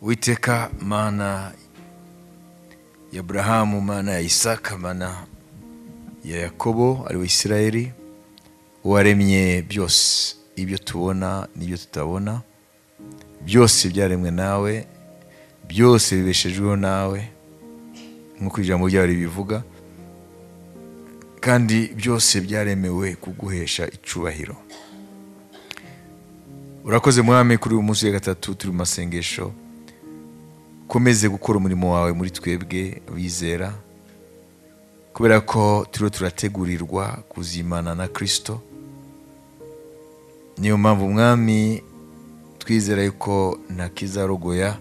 Uwiteka Mana ya Abrahamu, Mana ya Isaka, Mana ya Yakobo ari we Isirayeli, waremye byose, ibyo tubona n'ibyo tutabona, byose byaremwe nawe, byose bibeshejweho nawe, nk'uko ijambo ryawe ribivuga, kandi byose byaremewe kuguhesha icubahiro. Urakoze Mwami kuri uyu munsi wa gatatu turi mu masengesho. Komeze gukora umurimo wawe muri twebwe bizera, kubera ko turiho turategurirwa kuzimana na Kristo. Niyo mpamvu Mwami twizera yuko ntakizarogoya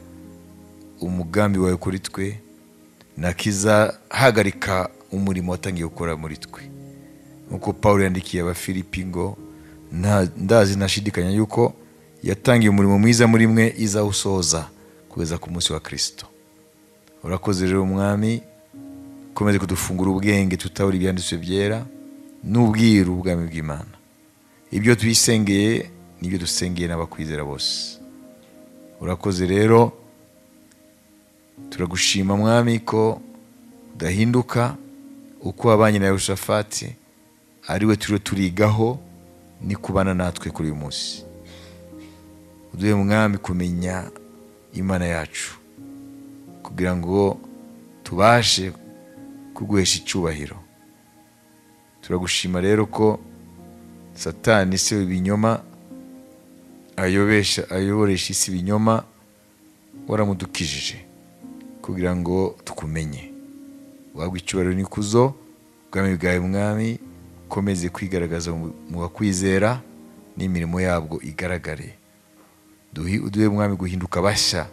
umugambi wawe kuri twe, ntakizahagarika umurimo watangiye gukora muri twe. Nkuko Paulo yandikiye Abafilipi ngo ndazi ntashidikanya yuko yatangiye umurimo mwiza muri mwe izawusohoza kugeza ku munsi wa Kristo. Urakoze rero Mwami, komeze kudufungura ubwenge tutabura ibyanditswe byera n'ubwiru ubwami bw'Imana. Ibyo twisengeye nibyo dusengeye n'abakwizera bose. Urakoze rero, turagushima Mwami ko udahinduka, uko wabanye na Yehoshafati ariwe turiho turigaho, ni kubana natwe kuri uyu munsi. Uduhe Mwami kumenya Imana yacu kugira ngo tubashe kuguhesha icyubahiro. Turagushima rero ko Satani se w'ibinyoma ayoboresha isi ibinyoma, waramudukijije kugira ngo tukumenye. Wagwa icyubahiro n'ikuzo, ubwami bwawe Mwami ukomeze kwigaragaza mu bakwizera, n'imirimo yabwo igaragare. Uduhe Mwami guhinduka bashya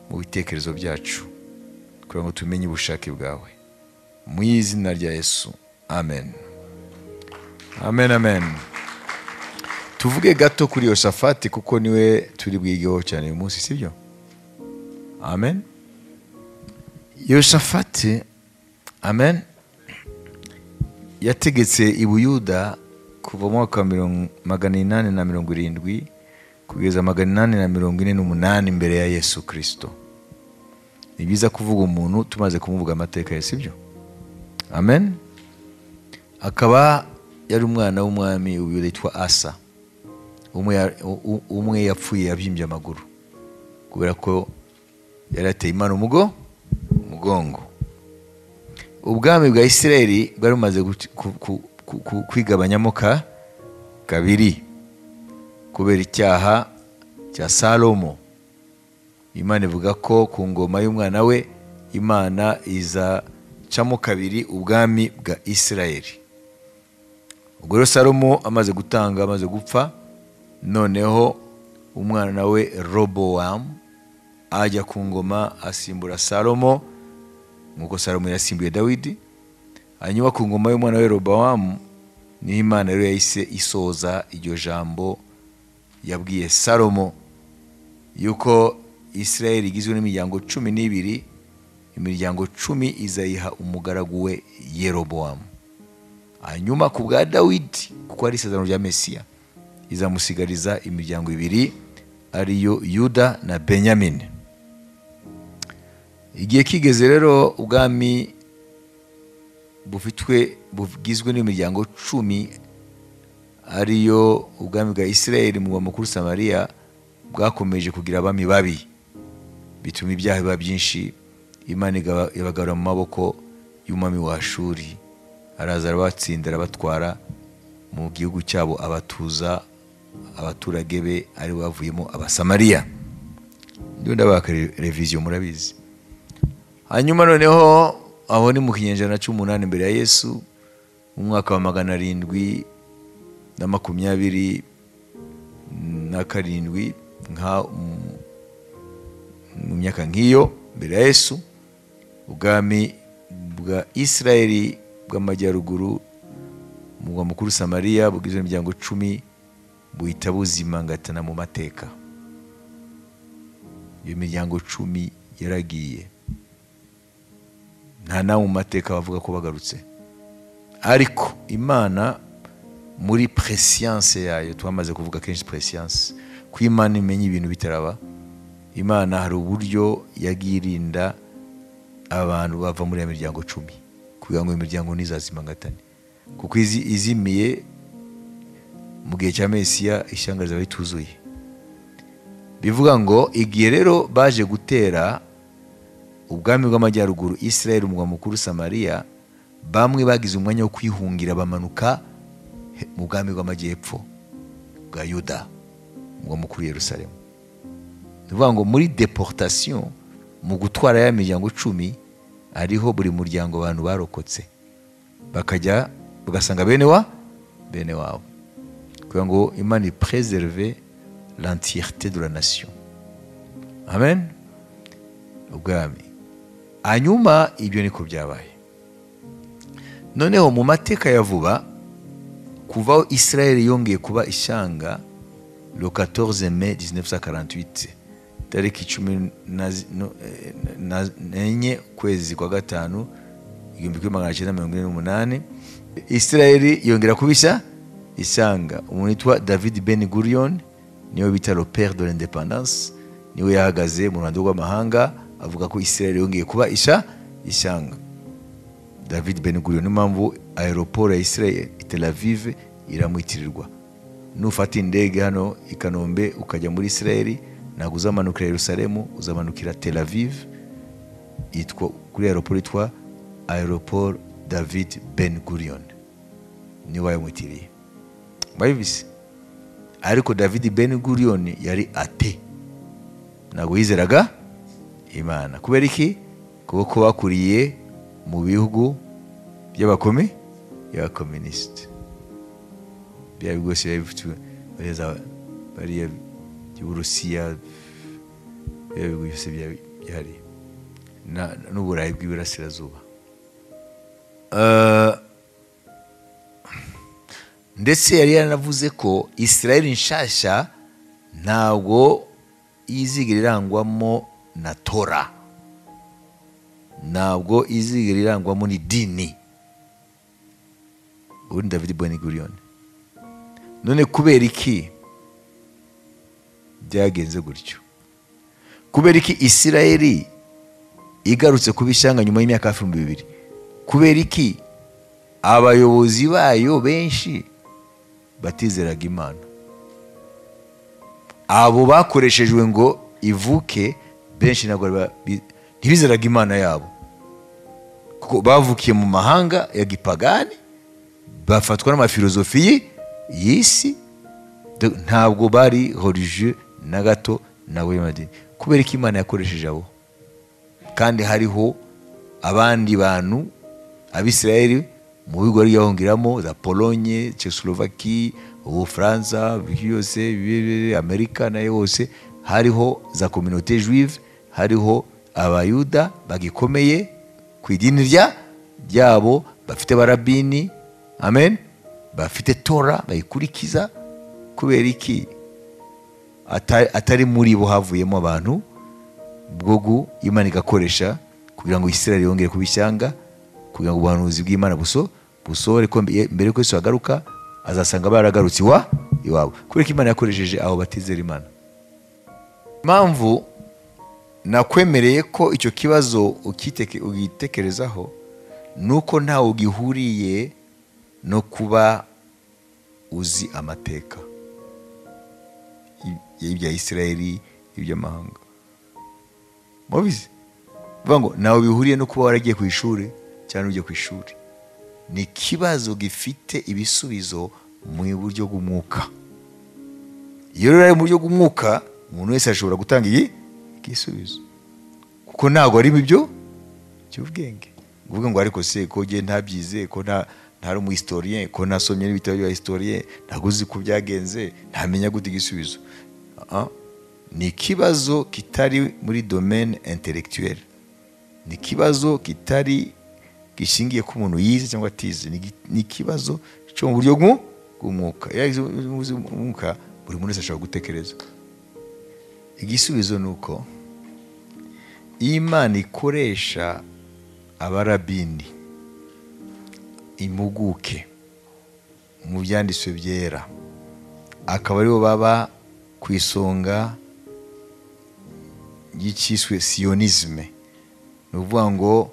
mu bitekerezo byacu kugira ngo tumenye ubushake bwawe. Mu izina rya Yesu, amen. Amen, amen. Tuvuge gato kuri Yehoshafati kuko niwe turi bwigeho cyane uyu munsi, sibyo? Amen. Yehoshafati, amen, yategetse i Buyuda kuva mu mwaka wa 870 kugeza 848 mbere ya Yesu Kristo. Ni byiza kuvuga umuntu tumaze kumuvuga amateka ye, sibyo? Amen. Akaba yari umwana w'umwami witwa Asa. Umwe yapfuye yabyimbye amaguru kubera ko yari ateye Imana umugongo. Ubwami bwa Isirayeli bwari bumaze kwigabanyamo kabiri kubera icyaha cya Salomo. Imana ivuga ko ku ngoma y'umwana we Imana izacamo kabiri ubwami bwa Isirayeli. Ubwo rero Salomo amaze gutanga, amaze gupfa, noneho umwana we Robowamu ajya ku ngoma asimbura Salomo, nkuko Salomo yasimbuye Dawidi. Hanyuma ku ngoma y'umwana we Robowamu niho Imana rero yahise isoza iryo jambo yabwiye Salomo yuko Isirayeli igizwe n'imiryango 12, imiryango 10 izayiha umugaragu we Yerobowamu. Hanyuma ku bwa Dawidi, kuko ari isezerano rya Mesiya, izamusigariza imiryango 2 ariyo Yuda na Benyamini. Igihe kigeze rero ubwami bugizwe n'imiryango 10 ariyo ubwami bwa Isirayeli mu mukuru Samaria bwakomeje kugira abami babi, bituma ibyaha biba byinshi. Imana ibagarura mu maboko y'umwami wa Ashuri, araza arabatsinda, arabatwara mu gihugu cyabo, abatuza abaturage be ari bavuyemo Abasamariya. Ndiyo ndabaka revision murabizi. Hanyuma noneho aho ni mu kinyejana cy'umunani mbere ya Yesu, mu mwaka wa 727 nka mu myaka nk'iyo mbere ya Yesu, ubwami bwa Isirayeli bw'amajyaruguru mugwa mukuru Samaria bugizwe n'imiryango 10 buhita buzimangatana mu mateka. Iyo miryango 10 yaragiye, nta nawe mu mateka bavuga ko bagarutse. Ariko Imana muri prescience yayo, twamaze kuvuga kenshi prescience, ko Imana imenya ibintu bitaraba, Imana hari uburyo yagiye irinda abantu bava muri ya miryango 10 kugira ngo imiryango ntizazimangatane, kuko izimiye mu gihe cya Mesiya ishyanga rizaba rituzuye. Bivuga ngo igihe rero baje gutera ubwami bw'amajyaruguru Israel, umurwa mukuru Samaria, bamwe bagize umwanya wo kwihungira bamanuka mu bwami bw'amajyepfo bwa Yuda, umurwa mukuru Yerusalemu. Bivuga ngo muri deportation, mu gutwara ya miryango 10, ariho buri muryango abantu barokotse bakajya bagasanga bene wabo, kugira ngo Imana ipreserve l'entièreté de la nation. Amen. Ubwami. Hanyuma ibyo niko byabaye. Noneho mu mateka ya vuba, kuva Israel yongeye kuba ishyanga le 14 mai 1948, tariki 14 kwezi kwa gatanu 1948, Israel yongera kubisha ishyanga. Umuntu witwa David Ben Gurion, niwe bita le père de l'indépendance, niwe yahagaze mu ruhando rw'amahanga avuga ko Israel yongeye kuba ishyanga. David Ben Gurion, niyo mpamvu aeroport ya Israel Tel Aviv iramwitirirwa. Nufata indege hano i Kanombe ukajya muri Israel, ntabwo uzamanukira Yerusalemu, uzamanukira Tel Aviv, yitwa kuri aeroport yitwa aeroport David Ben Gurion, niwe wayamwitiriye. Mwabibise? Ariko David Ben Gurion yari ate, ntabwo yizeraga Imana. Kubera iki? Kuko bakuriye mu bihugu by'abakome y'abakomunisite, bya bihugu byose bariya by'Uburusiya, bya bihugu byose byari n'Uburayi bw'Iburasirazuba. Ndetse yari yaranavuze ko Israel nshasha ntabwo izigera irangwamo na Torah, ntabwo izigera irangwamo n'idini. Ubu David Ben Gurion. None kubera iki byagenze gutyo? Kubera iki Israel igarutse kuba ishyanga nyuma y'imyaka hafi 2000? Kubera iki abayobozi bayo benshi batizeraga Imana? Abo bakoreshejwe ngo ivuke benshi ntabwo ntibizeraga Imana yabo, kuko bavukiye mu mahanga ya gipagani, bafatwa n'amafilozofi y'isi, ntabwo bari religieux na gato nabo y'amadini. Kubera ko Imana yakoresheje abo, kandi hariho abandi bantu Abisirayeli mu bigo yahungiramo za Pologne, Czechoslovaquie, Ubufaransa, yose, Amerika nayo hose, hariho za communauté juive, hariho abayuda bagikomeye ku idini ryabo, bafite barabini, amen, bafite Torah bayikurikiza. Kubera iki atari muri bo havuyemo abantu bwo Imana igakoresha kugira ngo Israel yongere kuba ishyanga, kugira ngo ubuhanuzi bw'Imana busohore, ko mbere ko Yesu agaruka azasanga baragarutse iwabo. Kubera ko Imana yakoresheje abo batizera Imana. Impamvu nakwemereye ko icyo kibazo ugitekerezaho nuko ntawe ugihuriye no kuba uzi amateka y'ibya Israeli, iby'amahanga. Mubizi? Bivuga ngo ntawe bihuriye no kuba waragiye ku ishuri cyangwa ujye ku ishuri. Ni ikibazo gifite ibisubizo mu buryo bw'umwuka. Iyo rero ari mu buryo bw'umwuka, umuntu wese ashobora gutanga igisubizo, kuko ntabwo ari ibyo cy'ubwenge. Uvuga ngo ariko se ko ngiye ntabyize, ko ntari umu historien, ko nasomye n'ibitabo bya historien, ntabwo uzi ko byagenze, ntamenya gute igisubizo. Ni ikibazo kitari muri domaine intellectuelle, ni ikibazo kitari gishingiye ku muntu yize cyangwa atize, ni ikibazo cyo mu buryo bw'umwuka. Umwuka buri muntu wese ashobora gutekereza. Igisubizo ni uko Imana ikoresha abarabini, impuguke mu byanditswe byera, akaba aribo baba ku isonga ry'icyiswe sionisme. Ni ukuvuga ngo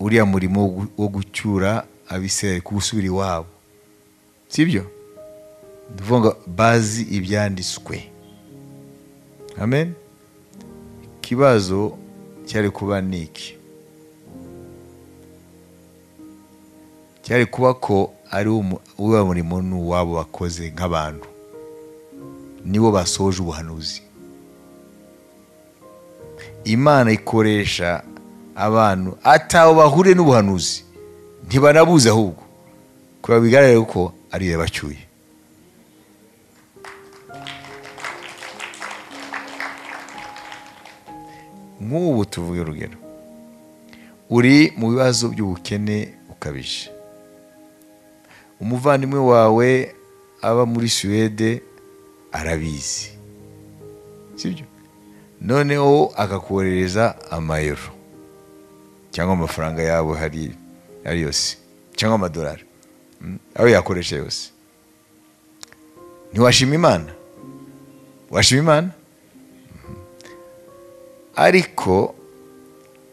uriya murimo wo gucyura Abisirayeli gusubira iwabo, sibyo? Ni ukuvuga ngo bazi ibyanditswe. Amen. Ikibazo cyari kuba niki? Cyari kuba ko ari uwa murimo n'uwabo bakoze nk'abantu, nibo basoje ubuhanuzi. Imana ikoresha abantu ataho bahure n'ubuhanuzi, ntibanabuze ahubwo kuba bigaragara ko ari yabacyuye. Nk'ubu tuvuge urugero, uri mu bibazo by'ubukene ukabije, umuvandimwe wawe aba muri Suwede arabizi, sibyo? Noneho akakoherereza amayero cyangwa amafaranga yabo hari ari yose cyangwa amadolari ayo yakoresha yose. Ntiwashima Imana? Washima Imana? Ariko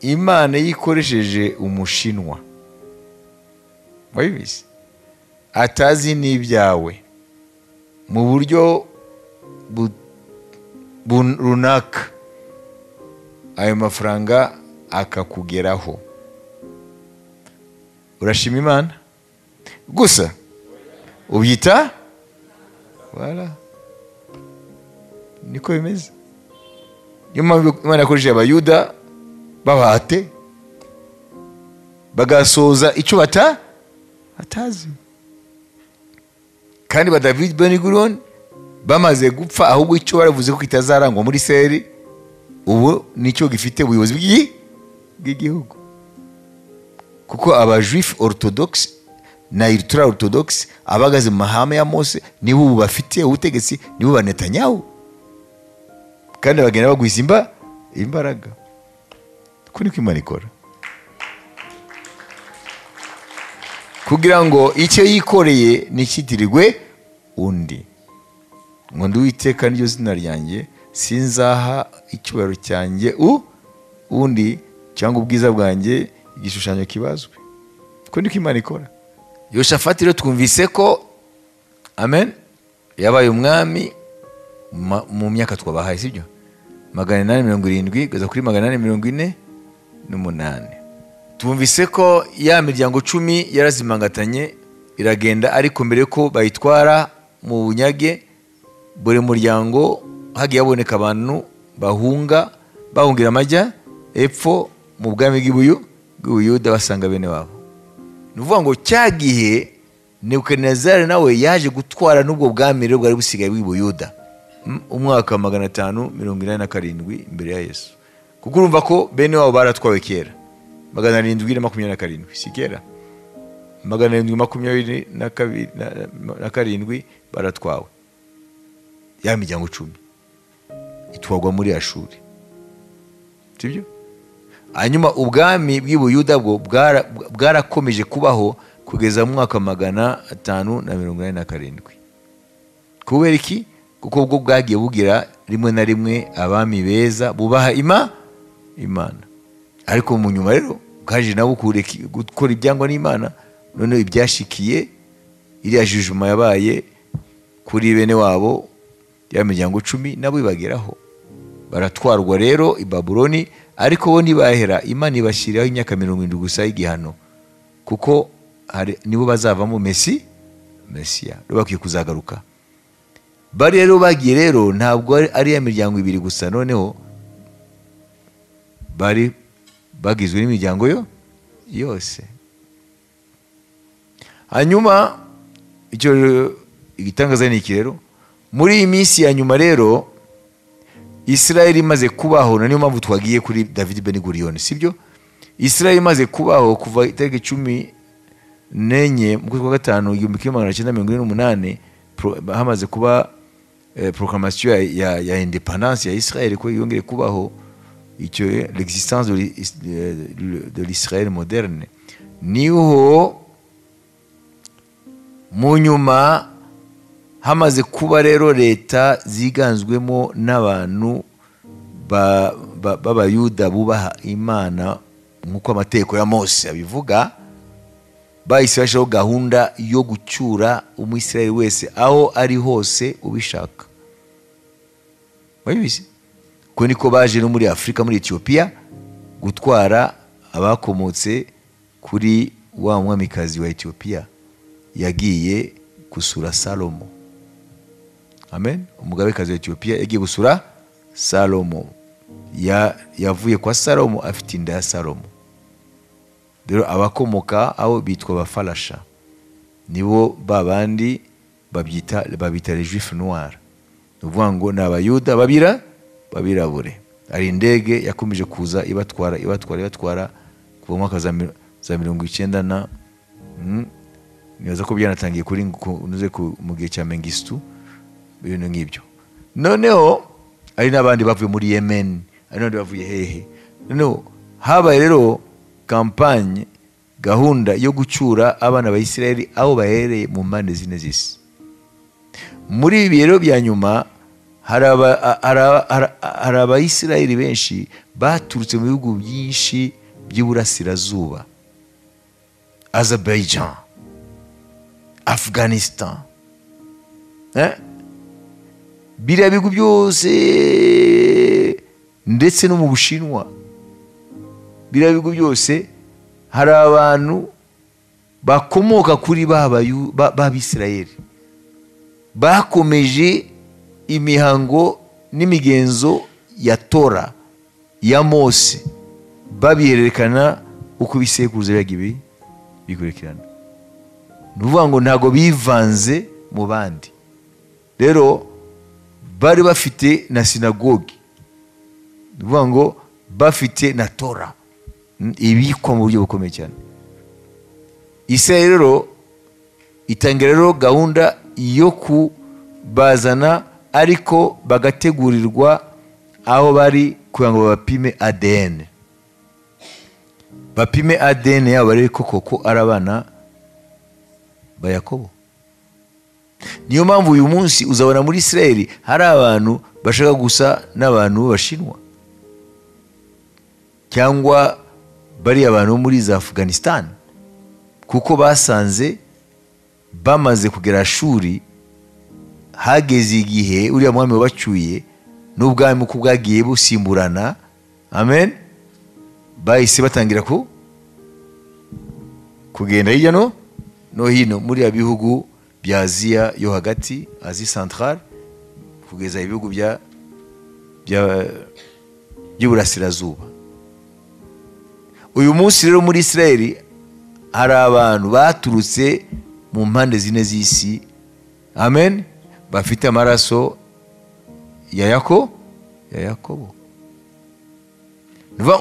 Imana yikoresheje umushinwa wabizi atazi n'ibyawe mu buryo runaka, ayo mafaranga akakugeraho, urashima Imana gusa ubyita wala. Niko bimeze. Niyo mpamvu Imana yakoresheje Abayuda babate bagasoza icyo batazi. Kandi ba David Ben Gurion bamaze gupfa, ahubwo icyo baravuze ko kitazarangwa muri Isirayeli ubu nicyo gifite ubuyobozi bw'igihugu, kuko abajuif orthodox na ultra orthodox abagaze mu mahame ya Mose nibo ubu bafite ubutegetsi, nibo ba Netanyahu, kandi bagenda bagwiza imbaraga. Ko niko Imana ikora, kugira ngo icyo yikoreye nikitirirwe undi. Ngo ndi Uwiteka niryo zina ryanjye, sinzaha icyubahiro cyanjye undi cyangwa ubwiza bwanjye igishushanyo kibazwe. Ko niko Imana ikora. Yoshafati rero twumvise ko amen yabaye umwami mu myaka twabahaye, sibyo? 870 kugeza kuri 848. Twumvise ko ya miryango 10 yarazimangatanye iragenda, ariko mbere ko bayitwara mu bunyage, buri muryango hagiye haboneka abantu bahunga bahungira amajya epfo mu bwami bw'Ubuyuda basanga bene wabo. Ni ukuvuga ngo cya gihe Nebukadinezari nawe yaje gutwara n'ubwo bwami rero bwari busigaye bw'Ubuyuda umwaka wa 587 imbere ya Yesu. Kuko urumva ko bene wabo baratwawe kera 727, si kera 727 baratwawe, ya miryango 10 itwarwa muri Ashuri, sibyo? Hanyuma ubwami bw'Ubuyuda bwo bwarakomeje kubaho kugeza mu mwaka 587. Kubera iki? Kuko bwo bwagiye bugira rimwe na rimwe abami beza bubaha Imana. Ariko mu nyuma rero bwaje nabo gukora ibyangwa n'Imana, none ibyashikiye iriya jujuma yabaye kuri bene wabo ya miryango 10 nabo ibageraho, baratwarwa rero i Babuloni. Ariko bo ntibahera, Imana ibashyiraho imyaka 70 gusa y'igihano, kuko nibo bazavamo Mesiya, rero bakwiye kuzagaruka. Bari rero bagiye rero ntabwo ari ya miryango ibiri gusa, noneho bari bagizwe n'imiryango yo yose. Hanyuma icyo igitangaza ni iki rero, muri iyi minsi ya nyuma rero Israel imaze kubaho, na niyo mpamvu twagiye kuri David Ben Gurion, sibyo? Israel imaze kubaho kuva itariki 14 mu kwezi kwa 5 1948, hamaze kuba proclamation ya independance ya Israel, ko yongere kubaho icyo l'existence de l'Israël moderne. Niho mu nyuma hamaze kuba rero leta ziganzwemo n'abantu b'Abayuda bubaha Imana nk'uko amategeko ya Mose abivuga, bahise bashyiraho gahunda yo gucyura Umwisirayeli wese aho ari hose ubishaka. Mwabizi ko niko baje no muri Afurika, muri Ethiopia, gutwara abakomotse kuri wa mwamikazi wa Ethiopia yagiye gusura Salomo. Amen. Umugabekazi wa Ethiopia yagiye gusura Salomo, yavuye kwa Salomo afite inda ya Salomo. Rero abakomoka aho bitwa abafalasha, nibo babandi babita les juifs noirs, ni ukuvuga ngo ni Abayuda babirabure. Hari indege yakomeje kuza ibatwara ibatwara ibatwara kuva mu mwaka za 90 na nibaza ko byanatangiye kuri unuze mu gihe cya Mengistu, ibintu nk'ibyo. Noneho hari n'abandi bavuye muri Yemen, hari n'abandi bavuye hehe. Noneho habaye rero kampanye, gahunda yo gucyura abana ba Isirayeli aho bahereye mu mpande zine z'isi. Muri ibi rero bya nyuma hari Abayisirayeli benshi baturutse mu bihugu byinshi by'iburasirazuba, Azerbaijan, Afghanistan, biriya bihugu byose, ndetse no mu Bushinwa, biriya bihugu byose hari abantu bakomoka kuri b'Abisirayeli bakomeje imihango n'imigenzo ya Tora ya Mose, babihererekana uko ibisekuruza byagiye bikurikirana. Ni ukuvuga ngo ntabwo bivanze mu bandi. Rero bari bafite na sinagogi, ni ukuvuga ngo bafite na Tora ibikwa mu buryo bukomeye cyane. Isirayeli rero itangira rero gahunda yo kubazana, ariko bagategurirwa aho bari kugira ngo babapime ADN, bapime ADN yabo barebe koko ko ari abana ba Yakobo. Niyo mpamvu uyu munsi uzabona muri Isirayeli hari abantu bashaka gusa n'abantu b'Abashinwa, cyangwa bari abantu muri za Afghanistan, kuko basanze bamaze kugera Shuri, hageze igihe uriya mwami wabacyuye n'ubwami uko bwagiye busimburana, amen, bahise batangira kugenda hirya no hino muri ya bihugu bya Aziya yo hagati, Asie centrale, kugeza ibihugu by'Iburasirazuba. Uyu munsi rero muri Isirayeli hari abantu baturutse mu mpande zine z'isi, amen, bafite amaraso ya Yakobo.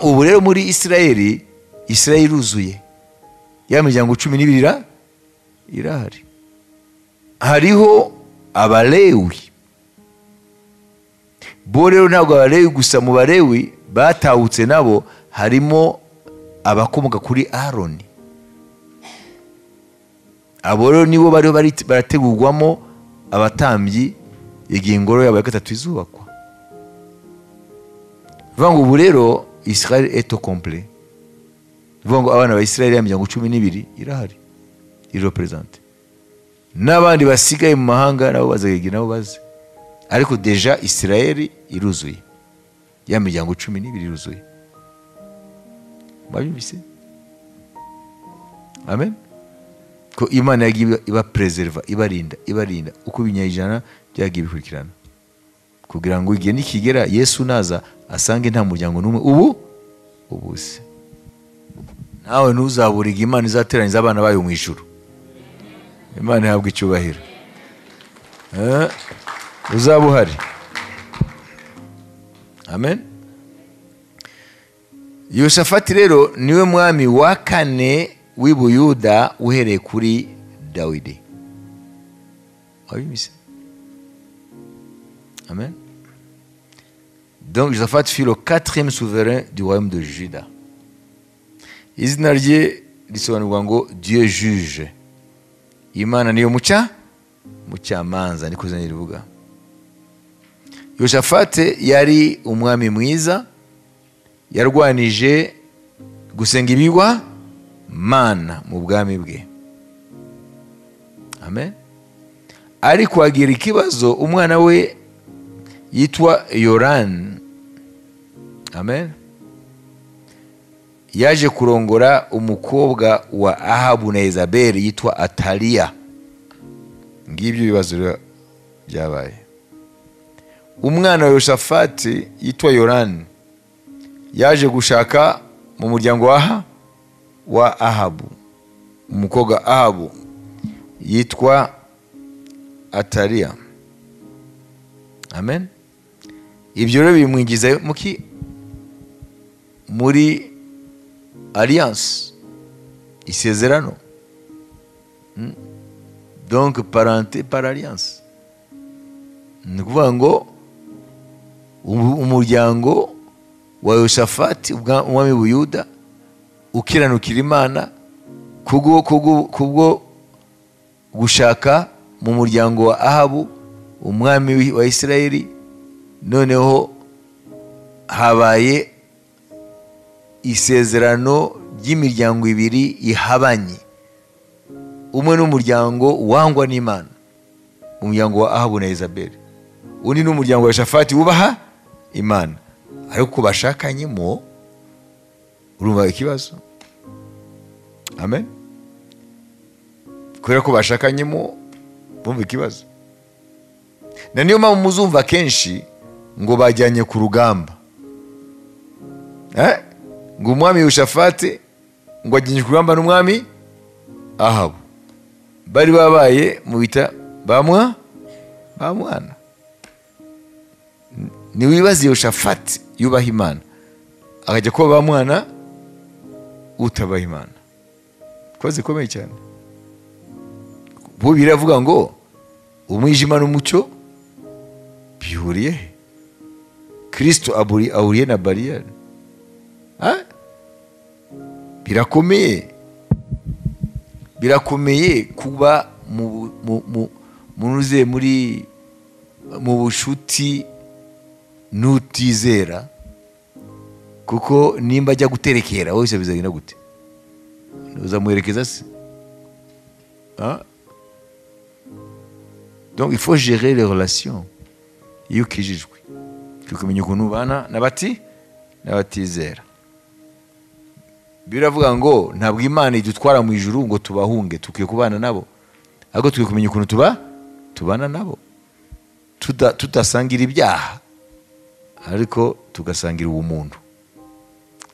Ubu rero muri Isirayeli, Isirayeli iruzuye, ya miryango 12 irahari. Hariho Abalewi, bo rero ntabwo Abalewi gusa, mu Balewi batahutse nabo harimo abakomoka kuri Aroni. Abo rero nibo bari barategurwamo abatambyi igihe ingoro yabo ya gatatu izubakwa. Bivuga ngo ubu rero Israel est au complet. Bivuga ngo abana ba Israel ya miryango 12 irahari, irepresente, n'abandi basigaye mu mahanga nabo bazagiye nabo baze, ariko deja Israel iruzuye, ya miryango 12 iruzuye. Mwabyumvise? Amen. Ko Imana yagiye iba preserva, ibarinda, ibarinda uko ibinyejana byagiye bikurikirana, kugira ngo igihe nikigera Yesu naza asange nta muryango n'umwe ubu ubuze. Nawe ntuzaburiga Imana izateranyiriza abana bayo mu ijuru. Imana ihabwe icyubahiro. Uzaba uhari. Amen. Yoshafati rero niwe mwami wa kane w'Ibuyuda uhereye kuri Dawidi. Wabimise? Amen. Donc Josaphat fut le 4e souverain du royaume de Juda. Izina rye risobanurwa ngo Dieu juge. Imana niyo mucamanza, niko izina rivuga. Yoshafate yari umwami mwiza, yarwanije gusenga ibigwa mana mu bwami bwe. Amen. Ariko agira ikibazo, umwana we yitwa Yoran. Amen. Yaje kurongora umukobwa wa Ahabu na Yezebeli yitwa Ataliya. Ngibyo ibibazo byabaye. Umwana wa Yoshafati yitwa Yoran yaje gushaka mu muryango wa Ahabu, umukobwa Ahabu yitwa Ataliya. Amen. Ibyo rero bimwinjiza muki muri alliance, isezerano. Donc parenté par alliance. Ni ukuvuga ngo umuryango wa Yoshafati umwami w'Ubuyuda ukiranukira Imana kubwo gushaka mu muryango wa Ahabu umwami wa Isirayeli, noneho habaye isezerano ry'imiryango ibiri ihabanye. Umwe n'umuryango wangwa n'Imana, umuryango wa Ahabu na Yezebeli, undi n'umuryango wa Yoshafati wubaha Imana. Ariko bashakanyemo, urumva ikibazo. Amen. Kubera ko bashakanyemo, bumva ikibazo. Na niyo mpamvu muzumva kenshi ngo bajyanye ku rugamba. Ngo umwami Yoshafati ngo ajyanye ku rugamba n'umwami Ahabu. Bari babaye mu bita bamwa bamwana. Niwibaze Yoshafati yubaha Imana akajya kuba bamwana utabaha Imana. Koze komeye cyane. Bo biravuga ngo umwijima n'umucyo bihuriye he? Kristo ahuriye na bariyeri. Birakomeye. Birakomeye kuba munuze muri mu bushuti nutizera, kuko nimba ajya guterekera wese bizagenda gute? Uzamuherekeza se? Donc il faut gérer les relations. Iyo ukijijwe ukamenya ukuntu ubana n'abatizera. Biravuga ngo ntabwo Imana idutwara mu ijuru ngo tubahunge, tukwiye kubana nabo, ahubwo tukwiye kumenya ukuntu tubana nabo, tudasangira ibyaha ariko tugasangira ubumuntu.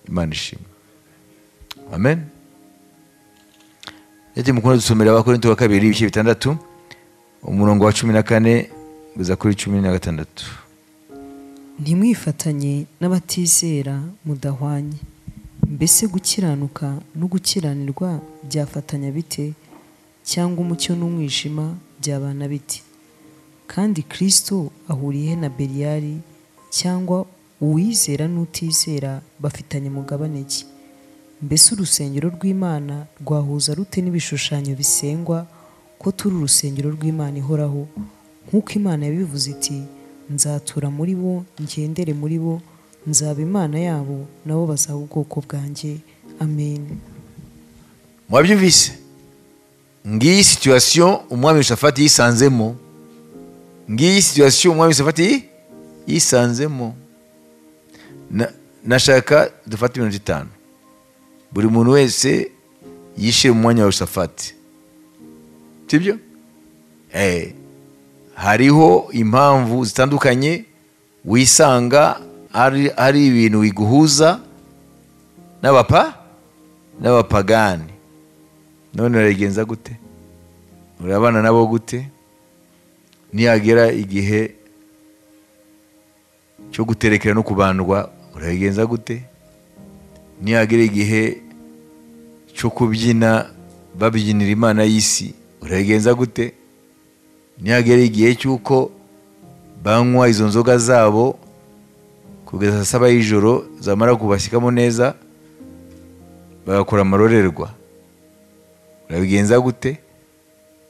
Imana ishimwe. Amen. Ndetse mukunda dusomera Abakorinto wa kabiri ibice 6 umurongo wa 14 kugeza kuri 16. Ntimwifatanye n'abatizera mudahwanye. Mbese gukiranuka no gukiranirwa byafatanya bite? Cyangwa umucyo n'umwijima byabana bite? Kandi Kristo ahuriye na Beliyali? Cyangwa uwizera n'utizera bafitanye mugabane ki? Mbese urusengero rw'Imana rwahuza rute n'ibishushanyo bisengwa, ko turi urusengero rw'Imana ihoraho? Nk'uko Imana yabivuze iti, nzatura muri bo, ngendere muri bo, nzaba Imana yabo, nabo bazaba ubwoko bwanjye. Amen. Mwabyumvise? Ngiyi situation umwami Yoshafati yisanzemo. Ngiyi situation umwami Yoshafati yisanzemo. Nashaka dufate iminota 5. Buri muntu wese yishire mu mwanya wa Yoshafati. Sibyo? Hariho impamvu zitandukanye wisanga ari ibintu biguhuza n'abapagani. None uragenza gute? Urabana nabo gute? Niyagera igihe cyo guterekera no kubandwa, uragenza gute? Niyagera igihe cyo kubyina babyinira Imana y'isi, uragenza gute? Niyagera igihe cy'uko banywa izo nzoga zabo kugeza saa 7 y'ijoro, zamara kubashyikamo neza bagakora amarorerwa, urabigenza gute?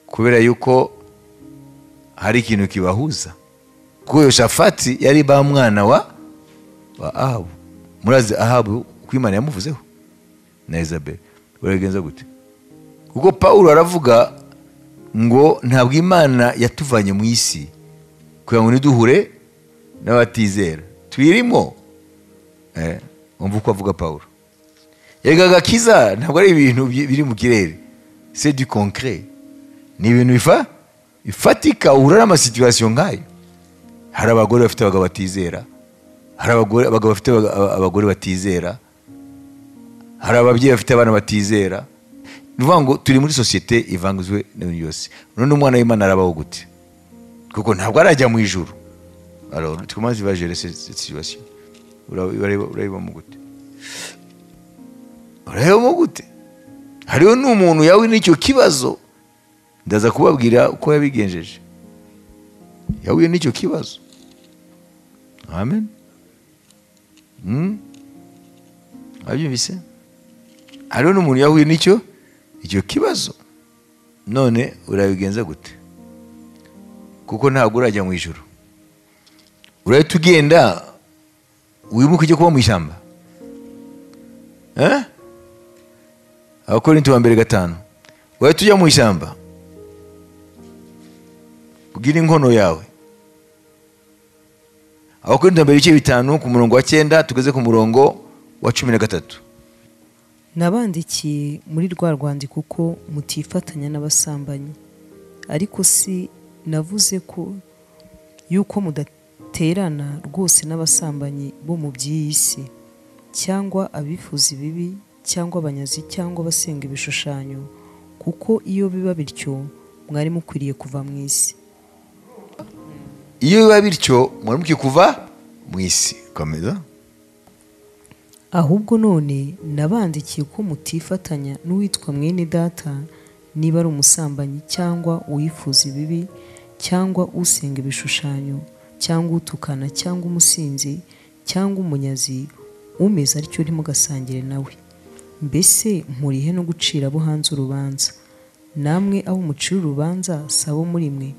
Kubera yuko hari ikintu kibahuza. Kuko Yoshafati yari ba mwana wa Ahabu. Murazi Ahabu uko Imana yamuvuzeho na Yezebeli. Urabigenza gute? Kuko Pawulo aravuga ngo ntabwo Imana yatuvanye mu isi kugira ngo niduhure n'abatizera, tuyirimo. Umva uko avuga Pawulo. Yega agakiza ntabwo ari ibintu biri mu kirere, c'est du concret, ni ibintu bifatika. Uhura n'amasituation nkayo. Hari abagore bafite abagabo batizera, hari abagabo bafite abagore batizera, hari ababyeyi bafite abana batizera. Ni ukuvuga ngo turi muri sosiyete ivangizwe n'ibintu byose. None umwana w'Imana arabaho gute? Kuko ntabwo arajya mu ijuru. Alors comment tu vas gérer cette situation? Urayibamo gute? Urayibamo gute? Hariho n'umuntu yawe n'icyo kibazo, ndaza kubabwira uko yabigenjeje. Yahuye n'icyo kibazo. Amen. Abyumvise? Hariho n'umuntu yahuye n'icyo icyo kibazo. None urabigenza gute? Kuko ntabwo urajya mu ijuru. Urahita ugenda wimuke ujye kuba mu ishyamba. Abakorinto ba mbere 5. Urahita ujya mu ishyamba, ubwire inkono yawe. Abakorinto ba mbere ibice 5 ku murongo wa 9 tugeze ku murongo wa 13. Nabandikiye muri rwa rwandiko ko mutifatanya n'abasambanyi, ariko si navuze ko yuko mudaterana rwose n'abasambanyi bo mu by'iyi si, cyangwa abifuza ibibi, cyangwa abanyazi, cyangwa abasenga ibishushanyo, kuko iyo biba bityo mwari mukwiriye kuva mu isi. Iyo biba bityo mwari mukwiye kuva mu isi. Komeza. Ahubwo none nabandikiye ko mutifatanya n'uwitwa mwene data, niba ari umusambanyi, cyangwa uwifuza ibibi, cyangwa usenga ibishushanyo, cyangwa utukana, cyangwa umusinzi, cyangwa umunyazi, umeze atyo ntimugasangire nawe. Mbese mpurihe no gucira abo hanze urubanza? Namwe abo mucira urubanza si abo muri mwe,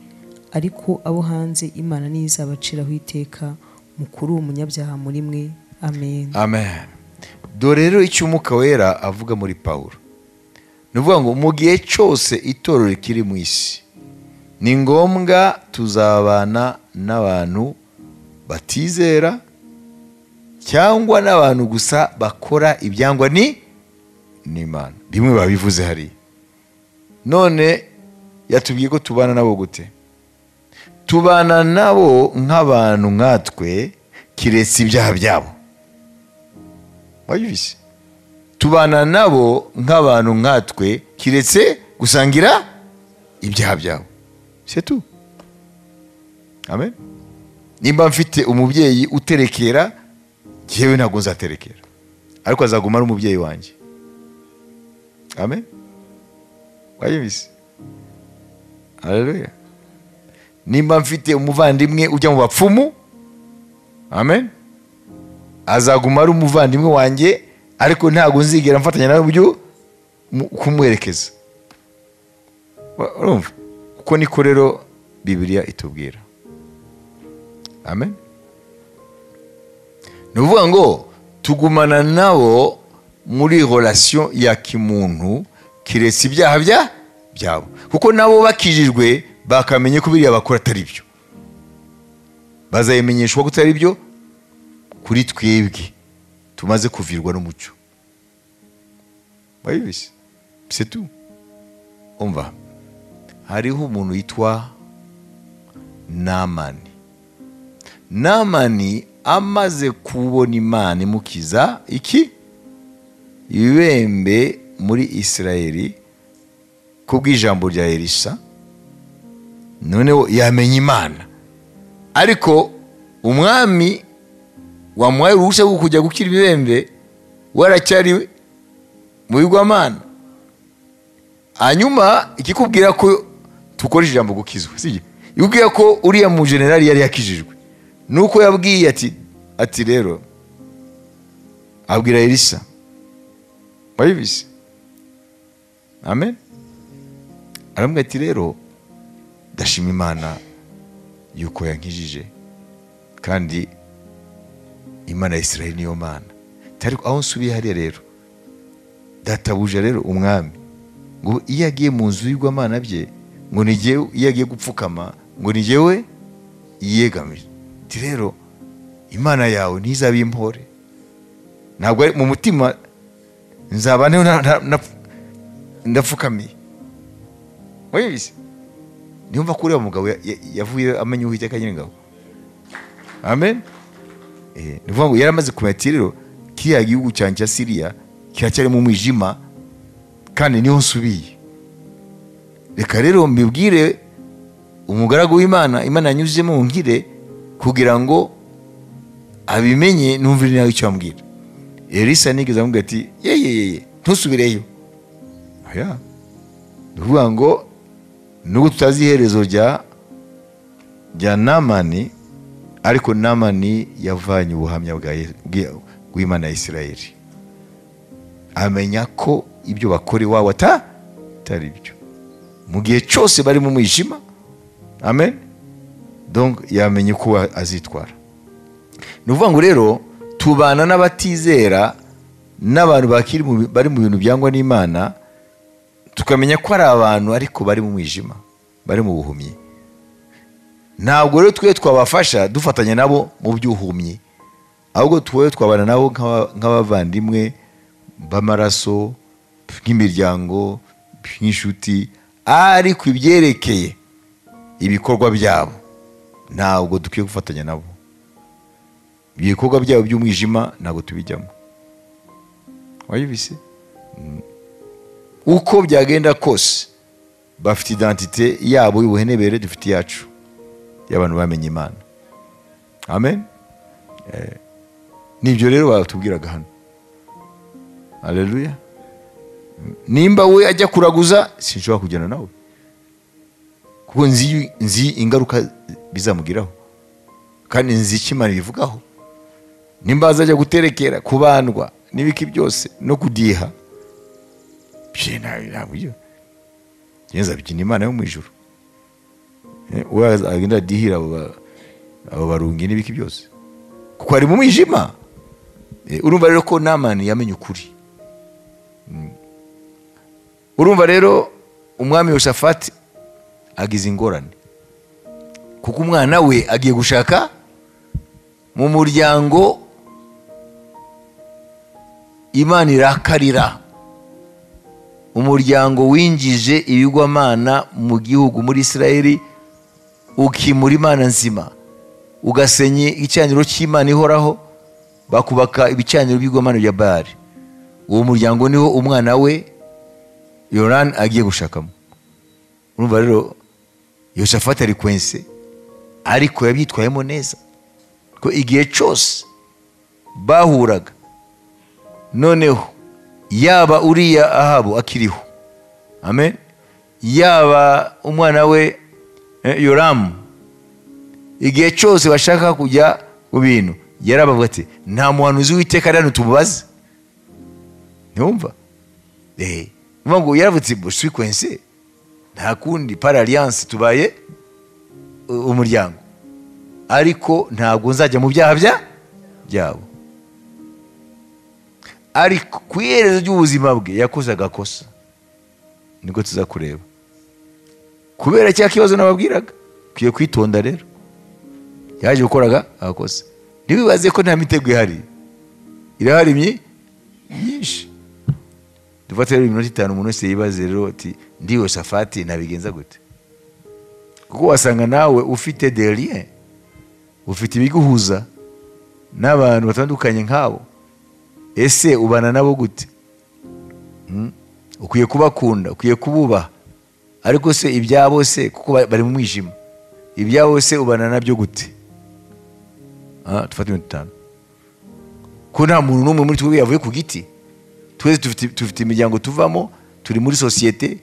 ariko abo hanze Imana niyo izabaciraho iteka. Mukuru umunyabyaha muri mwe. Amen. Amen. Dore rero icyo Umwuka Wera avuga muri Pawulo. Ni ukuvuga ngo mu gihe cyose itorero rikiri mu isi, ni ngombwa tuzabana n'abantu batizera, cyangwa n'abantu gusa bakora ibyangwa ni n'Imana. Bimwe babivuze hariya. None yatubwiye ko tubana nabo gute? Tubana nabo nk'abantu nkatwe, kiretse ibyaha byabo. Wayibise? Tubana nabo nk'abantu nkatwe, kiretse gusangira ibyaha byabo. C'est tout. Amen. Nimba mfite umubyeyi uterekera, jewe ntabwo nzaterekera, ariko azaguma ari umubyeyi wanjye. Amen. Wayibise? Haleluya. Nimba mfite umuvandimwe ujya mu bapfumu, amen, azaguma ari umuvandimwe wanjye, ariko ntabwo nzigera mfatanya nawe mu kumwerekeza. Urumva? Kuko niko rero Bibiliya itubwira. Amen. Ni ukuvuga ngo tugumana nabo muri relation ya kimuntu, kiretse ibyaha byabo. Kuko nabo bakijijwe bakamenye ko biriya bakora atari byo. Bazayimenyeshwa ko atari byo kuri twebwe tumaze kuvirwa n'umucyo. Wayibise? C'est tout. Umva. Hariho umuntu yitwa Namani. Namani amaze kubona Imana imukiza iki? Ibibembe muri Isirayeli kubw'ijambo rya Elisa. Noneho yamenye Imana. Ariko umwami wamuhaye uruhushya rwo kujya gukira ibibembe waracyari mu bigwamana. Hanyuma ikikubwira ko tukoresha ijambo gukizwa, sibyo? Ikubwira ko uriya mu generali yari yakijijwe, nuko yabwiye ati rero, abwira Elisa. Wayibise? Amen. Aramubwira ati rero ndashima Imana yuko yankijije, Kandi Imana ya Israel niyo Mana. Ariko aho nsubiye hariya rero, databuja rero umwami ngo iyo agiye mu nzu y'igwamana bye, ngo ni jyewe, iyo agiye gupfukama ngo ni jyewe yiyegamije. Ati rero Imana yawe ntizabimpore, ntabwo ari mu mutima nzaba ndapfukamiye. Wabibise? Niyo ko uriya mugabo yavuye amenya Uwiteka Nyiringabo. Amen. Ni ukuvuga ngo yaramaze kumenya ati rero kiriya gihugu cyanjye cya Siriya kiracyari mu mwijima kandi niho nsubiye. Reka rero mbibwire umugaragu w'Imana, Imana yanyuzemo nkire kugira ngo abimenye, numvire nawe icyo ambwira. Elisa nigeze amubwira ati ye ntusubireyo. Oya. Ni ukuvuga ngo nubwo tutazi iherezo rya Namani, ariko Namani yavanye ubuhamya bw'Imana ya Isirayeli, amenya ko ibyo bakora iwabo atari byo mu gihe cyose bari mu mwijima. Amen. Donc yamenye uko azitwara. Ni ukuvuga ngo rero tubana n'abatizera n'abantu bakiri bari mu bintu byangwa n'Imana, tukamenya ko ari abantu ariko bari mu mwijima, bari mu buhumyi. Ntabwo rero twe twabafasha dufatanya nabo mu by'uhumyi, ahubwo twe twabana nabo nk'abavandimwe b'amaraso, nk'imiryango, nk'inshuti, ariko ibyerekeye ibikorwa byabo ntabwo dukwiye gufatanya nabo. Ibikorwa byabo by'umwijima ntabwo tubijyamo. Wayibise? Uko byagenda kose bafite identite yabo y'ubuhenebere, dufite yacu y'abantu bamenye Imana. Amen. Nibyo rero batubwiraga hano. Haleluya. Nimba we ajya kuraguza, sinshobora kugenda nawe, kuko nzi ingaruka bizamugiraho, kandi nzi icyo Imana ibivugaho. Nimba azajya guterekera, kubandwa n'ibiki byose no kudiha, ntabwo byina Imana yo mu ijuru. We agenda adihira abo barungi n'ibiki byose, kuko ari mu mwijima. Urumva rero ko Namani yamenye ukuri. Urumva rero umwami Yehoshafati agize ingorane, kuko umwana we agiye gushaka mu muryango Imana irakarira, umuryango winjije ibigwamana mu gihugu muri Isirayeli, ukimura Imana nzima, ugasenye igicaniro cy'Imana ihoraho, bakubaka ibicaniro by'ibigwamana bya Baali. Uwo muryango niho umwana we Yoran agiye gushakamo. Urumva rero Yehoshafati ari kwense, ariko yabyitwayemo neza, ko igihe cyose bahuraga, noneho yaba uriya Ahabu akiriho, amen, yaba umwana we Yoramu, igihe cyose bashaka kujya mu bintu yarabavuga ati nta muhanuzi w'Uwiteka ari hano tumubaze. Ntiwumva? Ngo yaravutse sequence, nta kundi par alliance tubaye umuryango, ariko ntabwo nzajya mu byaha byabo. Ariko ku iherezo ry'ubuzima bwe yakoze agakosa, niko tuzakureba kubera cya kibazo nababwiraga. Ukwiye kwitonda rero, yaje gukoraga agakosa. Ntibibaze ko nta mitego ihari, irahari myinshi. Dufate rero iminota 5 umuntu wese yibaze rero ati ndi Yehoshafati nabigenza gute? Kuko wasanga nawe ufite des liens, ufite ibiguhuza n'abantu batandukanye nkabo. Ese ubana nabo gute? Ukwiye kubakunda, ukwiye kububaha, ariko se ibyabo se, kuko bari mu mwijima, ibyabo se ubana nabyo gute? Dufate iminota 5. Ko nta muntu n'umwe muri twebwe yavuye ku giti. Twese dufite imiryango tuvamo, turi muri sosiyete,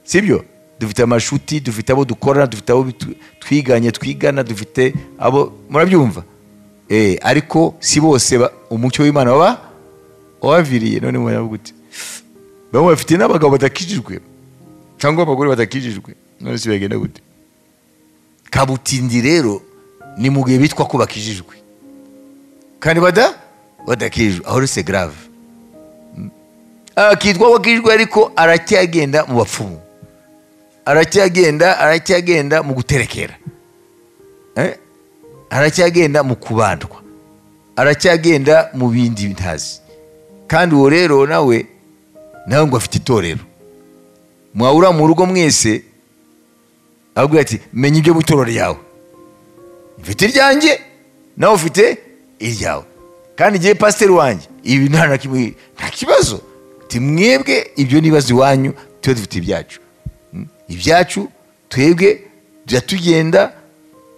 sibyo? Dufite amashuti, dufite abo dukorana, dufite abo twiganye, twigana, dufite abo, murabyumva? Ariko si bose umucyo w'Imana baba wabaviriye. None muravuga gute? Bamwe bafite n'abagabo badakijijwe cyangwa abagore badakijijwe, none si bagenda gute? Kabutindi rero Ni mu gihe bitwa ko bakijijwe kandi badakijijwe, aho c'est grave. Akitwa ko akijijwe ariko aracyagenda mu bapfumu, aracyagenda mu guterekera, aracyagenda mu kubandwa, aracyagenda mu bindi ntazi. Kandi uwo rero nawe ngo afite itorero, mwahura mu rugo mwese ababwira ati menya ibyo mu itorero ryawe, mfite iryanjye nawe ufite iryawe, kandi igihe pasiteri wanjye ibi nta kibazo, mwebwe ibyo nibazo iwanyu, twe dufite ibyacu, ibyacu twebwe tujya tugenda.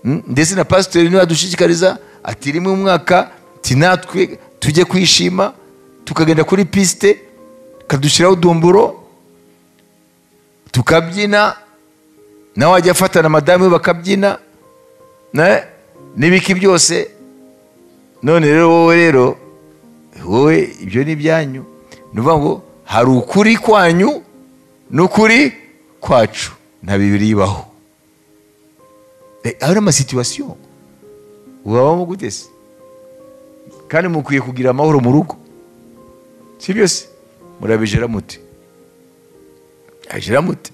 Ndetse na pasiteri niwe adushishikariza ati rimwe mu mwaka natwe tujye kwishima, tukagenda kuri piste kadushyiraho udumburo tukabyina, nawe ajya afata na madamu we bakabyina n'ibiki byose. None rero wowe wowe ibyo ni ibyanyu. Ni ukuvuga ngo hari ukuri kwanyu n'ukuri kwacu, nta bibiri ibaho. Aho amasituwasiyo ubabamo gute se? Kandi mukwiye kugira amahoro mu rugo, si byose murabijera mute? Ajira mute?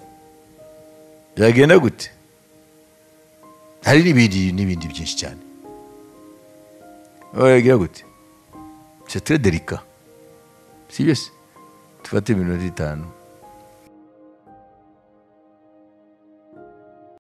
Byagenda gute? Hari n'ibindi byinshi cyane. Uragira gute? C'est très délicat. Si byose tufate iminota 5.